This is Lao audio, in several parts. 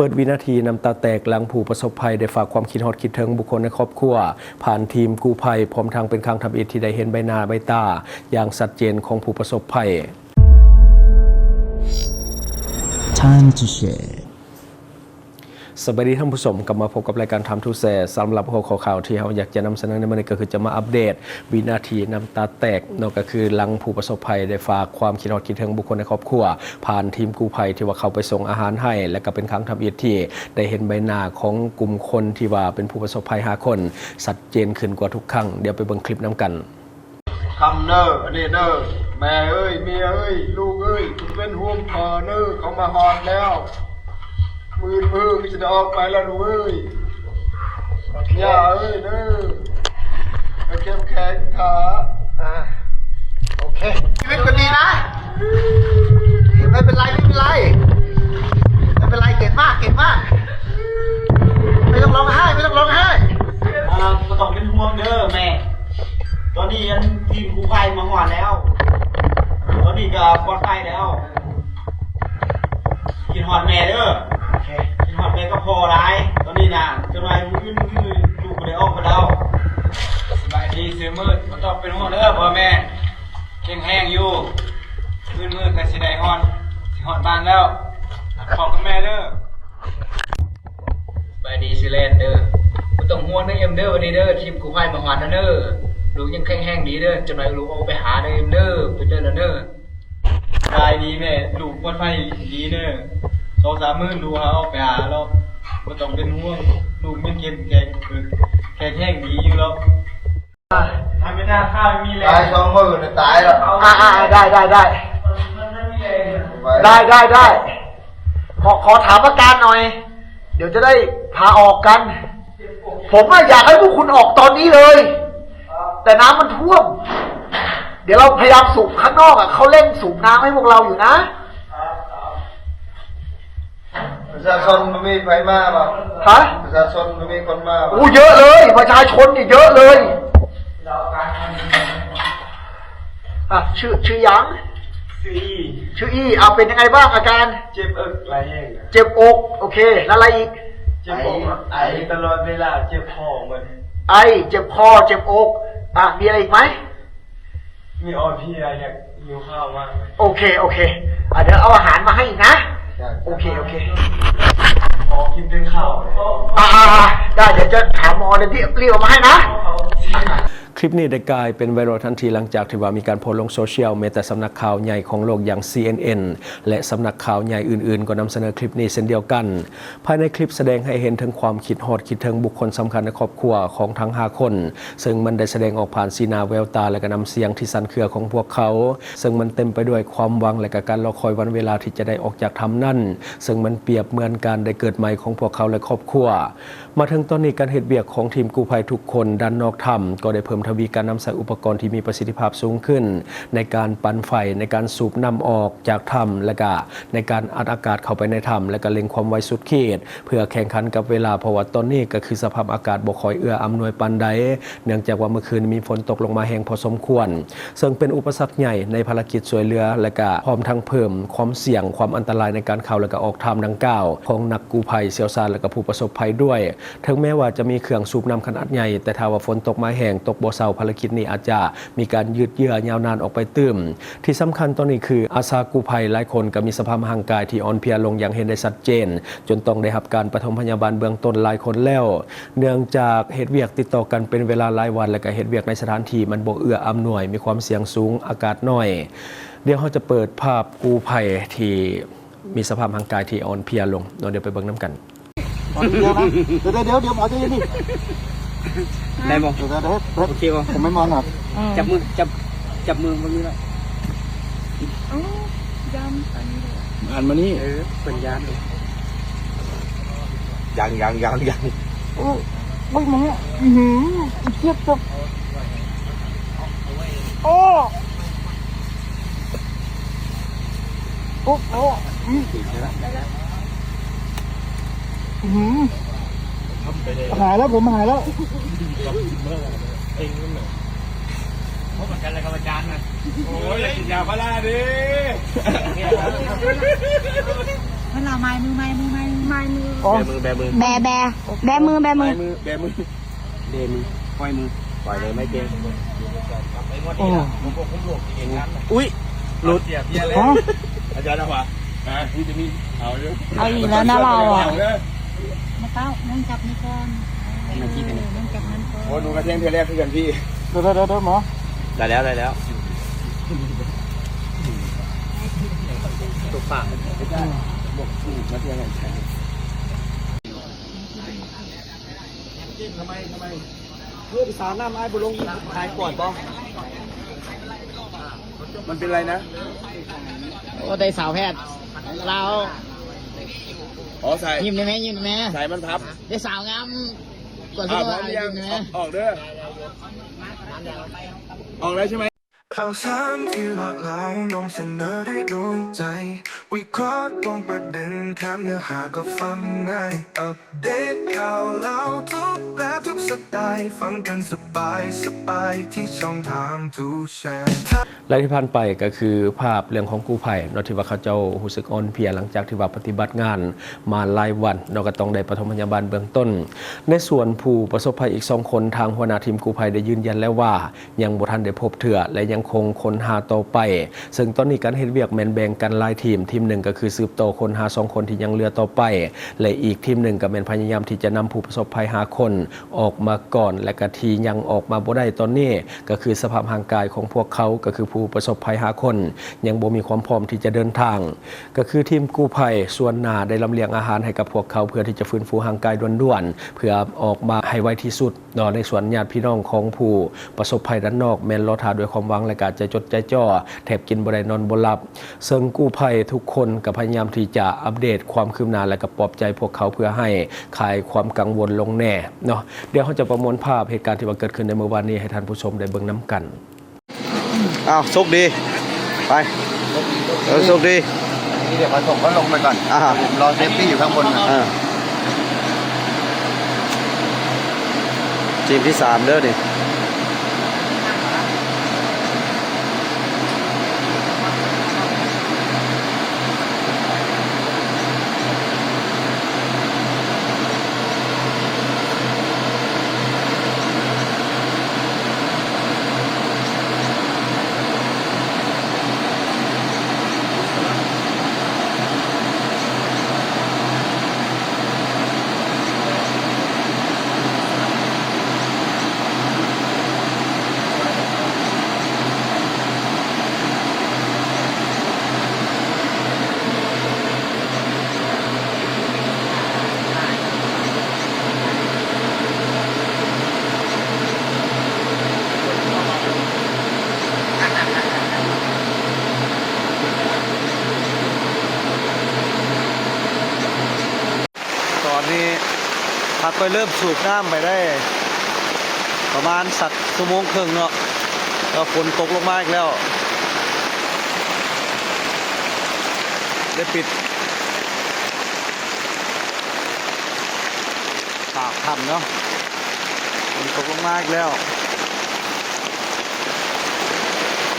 ເປີດວິນາທີນ້ຳຕາແຕກ ຫຼັງຜູ້ປະສົບໄພໄດ້ຝາກຄວາມຄິດຮອດຄິດເຖິງບຸກຄົນໃນຄອບຄົວ ຜ່ານທີມກູ້ໄພ, ພ້ອມທັງເປັນຄັ້ງທຳອິດທີ່ໄດ້ເຫັນໃບໜ້າໃບຕາຢ່າງຊັດເຈນຂອງຜູ້ປະສົບໄພ. Time to share. ສະບາຍດີທ່ານຜູ້ຊົມ, ກັບມາພົບກັບລາຍການ Time to Share. ສຳລັບຫົວຂໍ້ຂ່າວທີ່ເຮົາຢາກຈະນຳສະເໜີໃນມື້ນີ້ ກໍຄືຈະມາອັບເດດວິນາທີນ້ຳຕາແຕກເນາະ, ກໍຄືຫຼັງຜູ້ປະສົບໄພໄດ້ຝາກຄວາມຄິດຮອດຄິດເຖິງບຸກຄົນໃນຄອບຄົວ ຜ່ານທີມກູ້ໄພທີ່ວ່າເຂົ້າໄປສົ່ງອາຫານໃຫ້ ແລະ ກໍເປັນຄັ້ງທຳອິດທີ່ໄດ້ເຫັນໃບໜ້າຂອງກຸ່ມຄົນທີ່ວ່າເປັນຜູ້ປະສົບໄພຫ້າຄົນ ຊັດເຈນຂຶ້ນກວ່າທຸກຄັ້ງ. ດຽວໄປເບິ່ງຄລິບນຳກັນ. ຄຳເດີ ອັນນີ້ເດີ ແມ່ເອີຍ ເມຍເອີຍ ລູກເອີຍ ເປັນຫ່ວງພໍ່ເດີ ເຂົາມາຮອດແລ້ວ ມື້ອື່ນມື້ກໍຈະໄດ້ອອກໄປແລ້ວລູກເອີຍ ຍ່າເອີຍເດີ ໃຫ້ເຂັ້ມແຂງຖ້າ ອ່າ ໂອເຄ ຊີວິດກໍດີນະ ໄມ່ເປັນໄລ ໄມ່ເປັນໄລ ໄມ່ເປັນໄລ ເກັ່ງມາກ ເກັ່ງມາກ ໄມ່ຕ້ອງຮ້ອງໄຫ້ ໄມ່ຕ້ອງຮ້ອງໄຫ້ ອ່າ ບໍ່ຕ້ອງເປັນຫ່ວງເດີແມ່. ຕອນນີ້ອັນທີມກູ້ໄພມາຮອດແລ້ວ ຕອນນີ້ກໍປອດໄພແລ້ວ ຄິດຮອດແມ່ເດີ ໂອເຄ ຄິດຮອດແມ່ກັບພໍ່ຫຼາຍ ຕອນນີ້ນະ ຈັກໜ້ອຍມື້ອື່ນມື້ອື່ນລູກກໍໄດ້ອອກໄປແລ້ວ ສະບາຍດີຊື່ມືດ ບໍ່ຕ້ອງເປັນຫ່ວງເດີພໍ່ແມ່ ແຂງແຮງຢູ່ ມື້ອື່ນມື້ກໍຊິໄດ້ຮອດ ຊິຮອດບ້ານແລ້ວ ພໍ່ກັບແມ່ເດີ. ສະບາຍດີຊື່ແລນເດີ ບໍ່ຕ້ອງຫ່ວງເດີເອັມເດີ ວັນນີ້ເດີ ທີມກູ້ໄພມາຮອດແລ້ວເດີ ລູກຍັງແຂງແຮງດີເດີ ຈັກໜ້ອຍລູກອອກໄປຫາເດີເອັມເດີ ເປັນເດີແລ້ວເດີ ສະບາຍດີແມ່ ລູກປອດໄພດີເດີ ສອງສາມມື້ລູກຫາອອກໄປຫາແລ້ວ ບໍ່ຕ້ອງເປັນຫ່ວງ ລູກຍັງເຂັ້ມແຂງ ແຂງແຮງດີຢູ່ແລ້ວ. ຖ້າໄມ່ໄດ້ຂ້າມີແລງ ຕາຍສອງມື້ນະຕາຍແລ້ວ ອ່າໆ ໄດ້ໆໆ ໄດ້ໆໆ ຂໍ ຂໍຖາມອາການໜ່ອຍ ດຽວຈະໄດ້ພາອອກກັນ ຜົມອະຢາກໃຫ້ພວກຄຸນອອກຕອນນີ້ເລີຍ ແຕ່ນ້ຳມັນຖ້ວມ ດຽວເຮົາພະຍາຍາມສູບຂ້າງນອກອະ ເຂົາເລັ່ງສູບນ້ຳໃຫ້ພວກເຮົາຢູ່ນະ. ປະຊາຊົນບໍ່ມີໃຜມາບໍ່? ຮະ? ປະຊາຊົນບໍ່ມີຄົນມາບໍ່? ໂອ້ ເຍອະເລີຍ ປະຊາຊົນນີ້ເຍອະເລີຍ ອ່ະ ຊື່ ຊື່ຫຍັງ? ຊື່ອີ ຊື່ອີ ເອົາ ເປັນຍັງໄງບ້າງອາການ? ເຈັບເອິກຫຼາຍແຮງນະ ເຈັບອົກ ໂອເຄ ແລ້ວອະໄລອີກ? ເຈັບອົກ ໄອ ໄອຕະຫຼອດເວລາ ເຈັບຄໍໝົດ ໄອ ເຈັບຄໍ ເຈັບອົກ ອ່ະ ມີອະໄລອີກໄໝ? ມີອ່ອນເພຍ ຢາກຫິວຂ້າວມາກເລີຍ ໂອເຄ ໂອເຄ ອ່າ ດຽວເອົາອາຫານມາໃຫ້ອີກນະ ໂອເຄ ໂອເຄ ຂໍກິນແຕ່ເຂົ້າ ອ່າ ໄດ້ ດຽວຈະຖາມໝໍ ດຽວ ດຽວເອົາມາໃຫ້ນະ. ຄລິບນີ້ໄດ້ກາຍເປັນໄວຣັລທັນທີ ຫຼັງຈາກທີ່ວ່າມີການໂພສລົງໂຊຊຽວ ແມ້ແຕ່ສຳນັກຂ່າວໃຫຍ່ຂອງໂລກຢ່າງ ຊີເອັນເອັນ ແລະ ສຳນັກຂ່າວໃຫຍ່ອື່ນໆ ກໍນຳສະເໜີຄລິບນີ້ເຊັ່ນດຽວກັນ. ພາຍໃນຄລິບສະແດງໃຫ້ເຫັນເຖິງຄວາມຄິດຮອດຄິດເຖິງບຸກຄົນສຳຄັນໃນຄອບຄົວຂອງທັງຫ້າຄົນ, ເຊິ່ງມັນໄດ້ສະແດງອອກຜ່ານສີໜ້າແວວຕາ ແລະ ກະນ້ຳສຽງທີ່ສັ່ນເຄືອຂອງພວກເຂົາ, ເຊິ່ງມັນເຕັມໄປດ້ວຍຄວາມຫວັງ ແລະ ກະການລໍຄອຍວັນເວລາທີ່ຈະໄດ້ອອກຈາກຖ້ຳນັ້ນ, ເຊິ່ງມັນປຽບເໝືອນການໄດ້ເກີດໃໝ່ຂອງພວກເຂົາ ແລະ ຄອບຄົວ. ມາເຖິງຕອນນີ້, ການເຮັດວຽກຂອງທີມກູ້ໄພທຸກຄົນດ້ານນອກຖ້ຳ ກໍໄດ້ເພີ່ມທະວີການນຳໃຊ້ອຸປະກອນທີ່ມີປະສິດທິພາບສູງຂຶ້ນ ໃນການປັ່ນໄຟ, ໃນການສູບນ້ຳອອກຈາກຖ້ຳ ແລະ ກະໃນການອັດອາກາດເຂົ້າໄປໃນຖ້ຳ ແລະ ກະເລັ່ງຄວາມໄວສຸດຂີດ ເພື່ອແຂ່ງຂັນກັບເວລາ, ເພາະວ່າຕອນນີ້ກໍຄືສະພາບອາກາດບໍ່ຄ່ອຍເອື້ອອຳນວຍປານໃດ, ເນື່ອງຈາກວ່າເມື່ອຄືນມີຝົນຕົກລົງມາແຮງພໍສົມຄວນ, ເຊິ່ງເປັນອຸປະສັກໃຫຍ່ໃນພາລະກິດຊ່ວຍເຫຼືອ ແລະ ກະພ້ອມທັງເພີ່ມຄວາມສ່ຽງຄວາມອັນຕະລາຍໃນການເຂົ້າ ແລະ ກະອອກຖ້ຳດັ່ງກ່າວຂອງນັກກູ້ໄພຊ່ຽວຊານ ແລະ ກະຜູ້ປະສົບໄພດ້ວຍ. ເຖິງແມ້ວ່າຈະມີເຄື່ອງສູບນ້ຳຂະໜາດໃຫຍ່, ແຕ່ຖ້າວ່າຝົນຕົກມາແຮງ, ຕົກບໍ່ເຊົາ, ພາລະກິດນີ້ອາດຈະມີການຍືດເຍື້ອຍາວນານອອກໄປຕື່ມ. ທີ່ສຳຄັນຕອນນີ້ຄື ອາສາກູ້ໄພຫຼາຍຄົນກໍມີສະພາບຮ່າງກາຍທີ່ອ່ອນເພຍລົງຢ່າງເຫັນໄດ້ຊັດເຈນ, ຈົນຕ້ອງໄດ້ຮັບການປະຖົມພະຍາບານເບື້ອງຕົ້ນຫຼາຍຄົນແລ້ວ, ເນື່ອງຈາກເຮັດວຽກຕິດຕໍ່ກັນເປັນເວລາຫຼາຍວັນ ແລະ ກະເຮັດວຽກໃນສະຖານທີ່ມັນບໍ່ເອື້ອອຳນວຍ, ມີຄວາມສ່ຽງສູງ, ອາກາດໜ້ອຍ. ດຽວເຮົາຈະເປີດພາບກູ້ໄພທີ່ ມີສະພາບຮ່າງກາຍທີ່ອ່ອນເພຍລົງເນາະ, ດຽວໄປເບິ່ງນຳກັນ. ດຽວ ດຽວ ດຽວ ໝໍໃຈເຢັນດິ. ໄດ້ບໍ່? ດຽວ ດຽວ ດຽວ ໂອເຄບໍ່? ຜົມໄມ່ມອງອ່ະ. ອືມ ຈັບມື ຈັບ ຈັບມືເບິ່ງນີ້ລະ. ເອົ້າ ຢ້ານອັນນີ້ເດ້. ຫັນມານີ້. ເອີ ເພິ່ນຢ້ານເດ້. ຍັງ ຍັງ ຍັງ ຍັງ. ໂອ້ ໂອ້ຍ ມາ ອືຫື ເຈັບຈັງ. ໂອ້ ໂອ້ ໂອ້ ອື ອື ຫາຍແລ້ວ ຜົມຫາຍແລ້ວ. ເພາະເໝືອນກັນແລ້ວກັບອາຈານນະ. ໂອ້ຍ ຢາກກິນຢາພາລາເດ້. ເພິ່ນລາວມາຍມື ມາຍມື ມາຍມື ມາຍມື. ໂອ້ ແບມື ແບມື ແບ ແບ ແບມື ແບມື ແບມື ແບມື ປ່ອຍມື ປ່ອຍເລີຍ ໄມ່ເກັ່ງ. ໂອ້ ອຸ້ຍ ຫຼຸດ. ອາຈານນະຫວາ ອ່າ ມັນຈະມີເອົາຢູ່ ເອົາອີກແລ້ວນະລາວອະ. ມາເຕົ້າ ນ້ອງຈັບນີ້ກ່ອນ ເອີ ນ້ອງຈັບນັ້ນກ່ອນ. ໂອ້ ໜູກະແທງເທື່ອແລກຄືກັນພີ່. ເດີໆໆ ໝໍ. ໄດ້ແລ້ວ ໄດ້ແລ້ວ. ຕົກປາກ ມາແທງກັນ. ທຳໄມ ທຳໄມ ເອີ ໄປສານ້ຳອ້າຍບໍ່ລົງ ຫາຍປວດບໍ່? ມັນເປັນໄລນະ? ໂອ້ ໄດ້ສາວແພດລາວ. ອໍ ສາຍ ຍິ້ມໄດ້ແມ ຍິ້ມໄດ້ແມ ສາຍມັນພັບ. ໄດ້ສາວງາມກວ່າ ອ່າ ທຸກຄົນ. ພ້ອມຍັງ? ຍິ້ມໄດ້ແມ ອອກ ອອກເດີ ອອກແລ້ວໃຊ່ໄໝ? ຂ່າວສານທີ່ຫຼາກຫຼາຍ ນຳສະເໜີດ້ວຍດວງໃຈ ວິເຄາະຕຣົງປະເດັນ ແຖມເນື້ອຫາກໍຟັງງ່າຍ ອັບເດດຂ່າວລາວທຸກແບບທຸກສະໄຕ ຟັງກັນສະບາຍໆ ທີ່ຊ່ອງທາງທູແຊ. ແລະທີ່ຜ່ານໄປກໍຄືພາບເລື່ອງຂອງກູ້ໄພເນາະ ທີ່ວ່າເຂົາເຈົ້າຮູ້ສຶກອ່ອນເພຍ ຫຼັງຈາກທີ່ວ່າປະຕິບັດງານມາຫຼາຍວັນເນາະ ກໍຕ້ອງໄດ້ປະຖົມພະຍາບານເບື້ອງຕົ້ນ. ໃນສ່ວນຜູ້ປະສົບໄພອີກສອງຄົນ ທາງຫົວໜ້າທີມກູ້ໄພໄດ້ຢືນຢັນແລ້ວວ່າ ຍັງບໍ່ທັນໄດ້ພົບເທື່ອ ແລະ ຍັງຄົງຄົ້ນຫາຕໍ່ໄປ. ເຊິ່ງຕອນນີ້ການເຮັດວຽກແມ່ນແບ່ງກັນຫຼາຍທີມ, ທີມໜຶ່ງກໍຄືສືບຕໍ່ຄົ້ນຫາສອງຄົນທີ່ຍັງເຫຼືອຕໍ່ໄປ ແລະ ອີກທີມໜຶ່ງກໍແມ່ນພະຍາຍາມທີ່ຈະນຳຜູ້ປະສົບໄພຫ້າຄົນອອກມາກ່ອນ ແລະ ກະທີ່ຍັງອອກມາບໍ່ໄດ້ຕອນນີ້ ກໍຄືສະພາບຮ່າງກາຍຂອງພວກເຂົາ ກໍຄືຜູ້ປະສົບໄພຫ້າຄົນ ຍັງບໍ່ມີຄວາມພ້ອມທີ່ຈະເດີນທາງ. ກໍຄືທີມກູ້ໄພສ່ວນໜ້າໄດ້ລຳລຽງອາຫານໃຫ້ກັບພວກເຂົາ ເພື່ອທີ່ຈະຟື້ນຟູຮ່າງກາຍດ່ວນໆ ເພື່ອອອກມາໃຫ້ໄວທີ່ສຸດ. ເນາະ ໃນສ່ວນຍາດພີ່ນ້ອງຂອງຜູ້ປະສົບໄພດ້ານນອກ ແມ່ນລໍຖ້າດ້ວຍຄວາມຫວັງ ແລະ ກະໃຈຈົດໃຈຈໍ່ ແທບກິນບໍ່ໄດ້ນອນບໍ່ຫຼັບ. ເຊິ່ງກູ້ໄພທຸກຄົນກໍພະຍາຍາມທີ່ຈະອັບເດດຄວາມຄືບໜ້າ ແລະ ກໍປອບໃຈພວກເຂົາ ເພື່ອໃຫ້ຄາຍຄວາມກັງວົນລົງແດ່ເນາະ. ດຽວເຮົາຈະປະມວນພາບເຫດການທີ່ວ່າເກີດຂຶ້ນໃນມື້ວານນີ້ ໃຫ້ທ່ານຜູ້ຊົມໄດ້ເບິ່ງນຳກັນ. ອ້າວ ໂຊກດີ ໄປ ເອີ ໂຊກດີ. ນີ້ດຽວເຂົາສົ່ງເຂົາລົງໄປກ່ອນ ອ່າ ເຂົາລໍເຊຟຕີ້ຢູ່ຂ້າງບົນ. ອ່າ ທີມທີສາມເດີນີ້. ຕອນນີ້ພັກໄປເລີ່ມສູບນ້ຳໄປໄດ້ປະມານສັກຊົ່ວໂມງເຄິ່ງເນາະ ແລ້ວຝົນຕົກລົງມາອີກແລ້ວ ໄດ້ປິດປາກຖ້ຳເນາະ ຝົນຕົກລົງມາອີກແລ້ວ.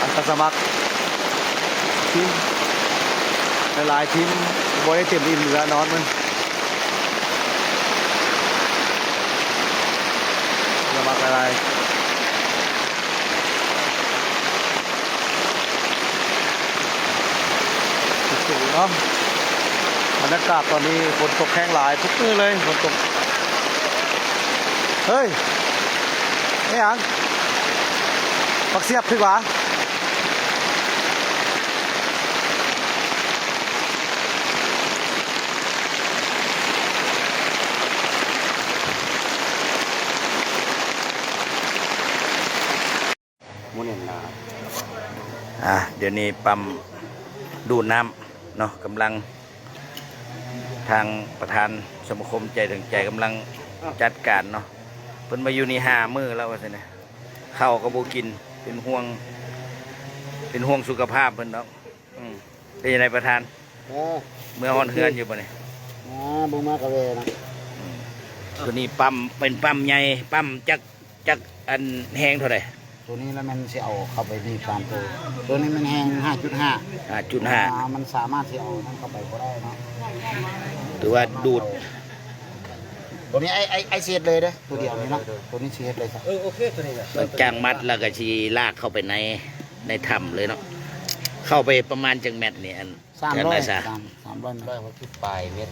ອາສາສະໝັກທີມຫຼາຍໆທີມບໍ່ໄດ້ເຕັມອີ່ມເວລານອນມັນ ສະໝັກຫຼາຍໆ ສູງໆເນາະ. ບັນຍາກາດຕອນນີ້ຝົນຕົກແຮງຫຼາຍ ທຸກມື້ເລີຍຝົນຕົກ. ເຮີ້ຍ ອີຫຍັງ? ບັກສຽບຖືກຫວາ? ໝູ່ແໜ້ນໜາ. ອ່າ ດຽວນີ້ປ້ຳດູດນ້ຳເນາະ ກຳລັງ ທາງປະທານສະມາຄົມໃຈເຖິງໃຈກຳລັງຈັດການເນາະ. ເພິ່ນມາຢູ່ນີ້ຫ້າມື້ແລ້ວວ່າຊັ້ນນະ ເຂົ້າກໍບໍ່ກິນ ເປັນຫ່ວງ ເປັນຫ່ວງສຸຂະພາບເພິ່ນດອກ. ອືມ ເປັນຈັ່ງໃດປະທານ? ເອີ ເມືອຮອດເຮືອນຢູ່ບໍ່ນີ້? ມາ ບໍ່ມາກະແວ່ນະ. ອືມ ໂຕນີ້ປ້ຳ ເປັນປ້ຳໃຫຍ່ ປ້ຳຈັກ ຈັກອັນແຮງເທົ່າໃດ? ໂຕນີ້ລະແມ່ນຊິເອົາເຂົ້າໄປນີ້ສາມໂຕ ໂຕນີ້ແມ່ນແຮງຫ້າຈຸດຫ້າ ຫ້າຈຸດຫ້າ ອ່າ ມັນສາມາດຊິເອົານັ້ນເຂົ້າໄປບໍ່ໄດ້ເນາະ. ຖືວ່າດູດ ຕົວນີ້ອ້າຍ ອ້າຍ ອ້າຍຊິເຮັດເລີຍເດີ້ ຕົວດຽວນີ້ເນາະ ເອີ ໂອເຄ ຕົວນີ້ນະ ເອີ ໂຕນີ້ຊິເຮັດເລີຍ ເອີ ໂຕນີ້ ຈາກມັດແລ້ວກໍຊິລາກເຂົ້າໄປໃນ ໃນຖ້ຳເລີຍເນາະ ເຂົ້າໄປປະມານຈັກແມັດນີ້ ອັນ ສາມຮ້ອຍ ສາມ ສາມຮ້ອຍແມັດ ຮ້ອຍຫົກສິບປາຍແມັດ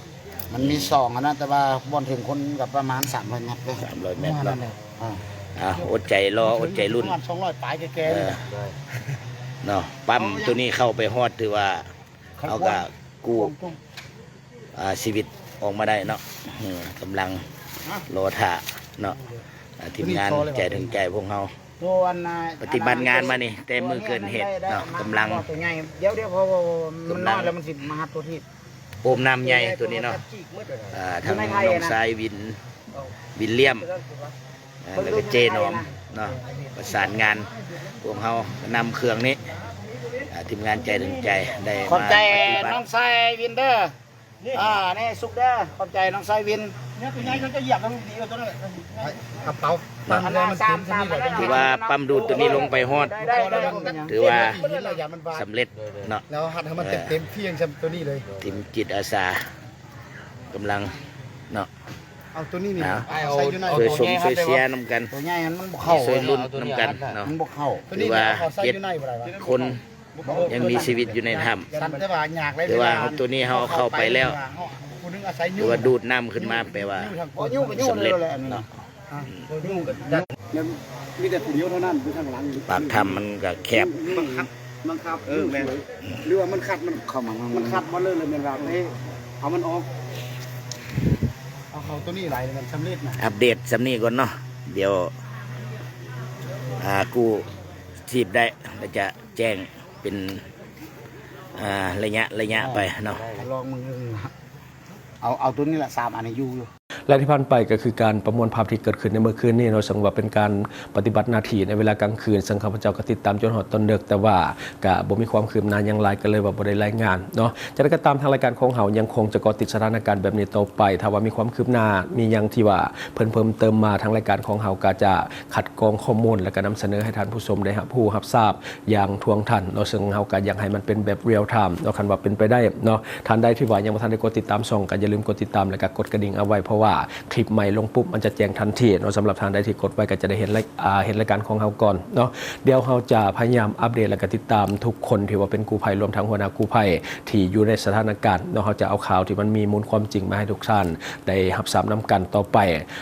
ມັນມີຊ່ອງຫັ້ນນະ ແຕ່ວ່າບ່ອນເຖິງຄົນກໍປະມານສາມຮ້ອຍແມັດເດ້ ສາມຮ້ອຍແມັດເນາະ ເອີ ອ່າ ອົດໃຈລໍ ອົດໃຈລຸ້ນ ປະມານສອງຮ້ອຍປາຍແກ່ໆ ເອີ ນີ້ນະ ເນາະ ປ້ຳຕົວນີ້ເຂົ້າໄປຮອດ ຖືວ່າເຮົາກໍກູ້ ອ່າ ຊີວິດອອກມາໄດ້ເນາະ ເອີ ກຳລັງລໍຖ້າເນາະ ອ່າ ທີມງານໃຈເຖິງໃຈພວກເຮົາ ໂຕອັນ ອ່າ ປະຕິບັດງານມານີ້ ແຕ່ມື້ເກີດເຫດເນາະ ກຳລັງ ໂຕໃຫຍ່ ດຽວໆ ເພາະວ່າມັນນ້ອຍແລ້ວມັນຊິມາຮັບຕົວທີ່ ໂອມນ້ຳໃຫຍ່ຕົວນີ້ເນາະ ອ່າ ທາງນ້ອງຊາຍວິນ ວິນລຽມ ອ່າ ແລ້ວກໍເຈ້ໜອມເນາະ ປະສານງານ ພວກເຮົານຳເຄື່ອງນີ້ ອ່າ ທີມງານໃຈເຖິງໃຈ ໄດ້ ຂອບໃຈ ມາປະຕິບັດ ນ້ອງຊາຍວິນເດີ້ ອ່າ ນີ້ສຸກເດີ້ ຂອບໃຈນ້ອງຊາຍວິນ ນີ້ຕົວໃຫຍ່ເຂົາຈະຢຽບແລ້ວດີເອົາຕົວນັ້ນແຫຼະ ກະເປົາ ເນາະ ຕັງແລ້ວມັນເຕັມຊຳນີ້ແຫຼະ ຖືວ່າປ້ຳດູດຕົວນີ້ລົງໄປຮອດ ໄດ້ ຖືວ່າສຳເລັດເນາະ ແລ້ວຮັດໃຫ້ມັນເຕັມໆພຽງຊຳຕົວນີ້ເລີຍ ທີມຈິດອາສາກຳລັງເນາະ ເອົາຕົວນີ້ນີ້ ເອົາ ເອົາ ຊ່ວຍຊົມຊ່ວຍເຊຍນຳກັນ ຕົວໃຫຍ່ມັນບໍ່ເຂົ້າ ຊ່ວຍລຸ້ນນຳກັນເນາະ ມັນບໍ່ເຂົ້າ ຖືວ່າເຈັດຄົນ ຍັງມີຊີວິດຢູ່ໃນຖ້ຳ ແຕ່ວ່າຕົວນີ້ເຮົາເອົາເຂົ້າໄປແລ້ວ ຖືວ່າດູດນ້ຳຂຶ້ນມາ ແປວ່າສຳເລັດເນາະ ມີແຕ່ຜູ້ດຽວເທົ່ານັ້ນຢູ່ທາງຫຼັງ ປາກຖ້ຳມັນກໍແຄບ ບັງຄັບ ບັງຄັບ ເອີ ແມ່ນ ຫຼືວ່າມັນຂັດ ມັນເຂົ້າມາ ມັນຂັດໝົດເລີຍ ແມ່ນວ່າ ເອີ ເອົາມັນອອກ ເອົາເຂົ້າຕົວນີ້ຫຼາຍ ມັນສຳເລັດນະ ອັບເດດສ່ຳນີ້ກ່ອນເນາະ ດຽວ ອ່າ ກູ້ຊີບໄດ້ ແລ້ວຈະແຈ້ງ ເປັນ ອ່າ ໄລຍະໄລຍະໄປເນາະ ລອງເບິ່ງ ເອົາ ເອົາຕົວນີ້ລະ ສາມອັນນີ້ຢູ່ ຢູ່ ແລະທີ່ຜ່ານໄປກໍຄືການປະມວນພາບທີ່ເກີດຂຶ້ນໃນມື້ຄືນນີ້ເນາະ ເຊິ່ງວ່າເປັນການປະຕິບັດໜ້າທີ່ໃນເວລາກາງຄືນ ເຊິ່ງຂ້າພະເຈົ້າກໍຕິດຕາມຈົນຮອດຕອນເດິກ ແຕ່ວ່າກໍບໍ່ມີຄວາມຄືບໜ້າຫຍັງຫຼາຍ ກໍເລີຍວ່າບໍ່ໄດ້ລາຍງານເນາະ ຈັ່ງໃດກໍຕາມ ທາງລາຍການຂອງເຮົາຍັງຄົງຈະເກາະຕິດສະຖານະການແບບນີ້ຕໍ່ໄປ ຖ້າວ່າມີຄວາມຄືບໜ້າ ມີຫຍັງທີ່ວ່າເພີ່ມເພີ່ມເຕີມມາ ທາງລາຍການຂອງເຮົາກໍຈະ ຄັດກອງຂໍ້ມູນ ແລ້ວກໍນຳສະເໜີໃຫ້ທ່ານຜູ້ຊົມໄດ້ຮັບຮູ້ຮັບຊາບຢ່າງທ່ວງທັນເນາະ ເຊິ່ງເຮົາກໍຢາກໃຫ້ມັນເປັນແບບ real time ເນາະ ຄັນວ່າເປັນໄປໄດ້ເນາະ ທ່ານໃດທີ່ວ່າຍັງບໍ່ທັນໄດ້ກົດຕິດຕາມຊ່ອງ ກໍຢ່າລືມກົດຕິດຕາມ ແລ້ວກໍກົດກະດິ່ງເອົາໄວ້ ເພາະວ່າຄລິບໃໝ່ລົງປຸບ ມັນຈະແຈ້ງທັນທີເນາະ ສຳລັບທ່ານໃດທີ່ກົດໄວ້ ກໍຈະໄດ້ເຫັນລາຍ ອ່າ ເຫັນລາຍການຂອງເຮົາກ່ອນເນາະ ດຽວເຮົາຈະພະຍາຍາມອັບເດດ ແລ້ວກໍຕິດຕາມທຸກຄົນທີ່ວ່າເປັນກູ້ໄພ ລວມທັງຫົວໜ້າກູ້ໄພທີ່ຢູ່ໃນສະຖານະການເນາະ ເຮົາຈະເອົາຂ່າວທີ່ມັນມີມູນຄວາມຈິງມາໃຫ້ທຸກທ່ານ ໄດ້ຮັບຊາບນຳກັນຕໍ່ໄປ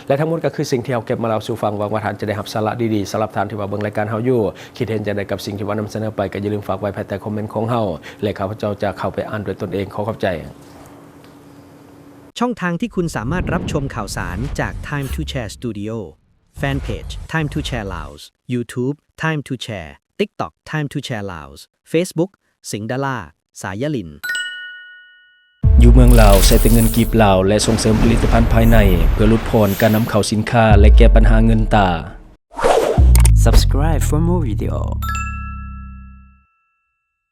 ແລະທັງໝົດກໍຄືສິ່ງທີ່ເຮົາເກັບມາເລົ່າສູ່ຟັງ ຫວັງວ່າທ່ານຈະໄດ້ຮັບສາລະດີໆ ສຳລັບທ່ານທີ່ວ່າເບິ່ງລາຍການເຮົາຢູ່ ຄິດເຫັນຈັ່ງໃດກັບສິ່ງທີ່ວ່ານຳສະເໜີໄປ ກໍຢ່າລືມຝາກໄວ້ພາຍໃຕ້ຄອມເມັນຂອງເຮົາ ແລະຂ້າພະເຈົ້າຈະເຂົ້າໄປອ່ານດ້ວຍຕົນເອງ. ຂໍຂອບໃຈ. ຊ່ອງທາງທີ່คุณสามารถรับชมข่าวสารจาก Time to Share Studio Fanpage Time to Share Laos YouTube Time to Share TikTok Time to Share Laos Facebook สิงห์ดารา สายลิน อยู่เมืองลาวใช้แต่เงินกีบลาว และส่งเสริมผลิตภัณฑ์ภายใน เพื่อลดผ่อนการนำเข้าสินค้า และแก้ปัญหาเงินตรา Subscribe for more video.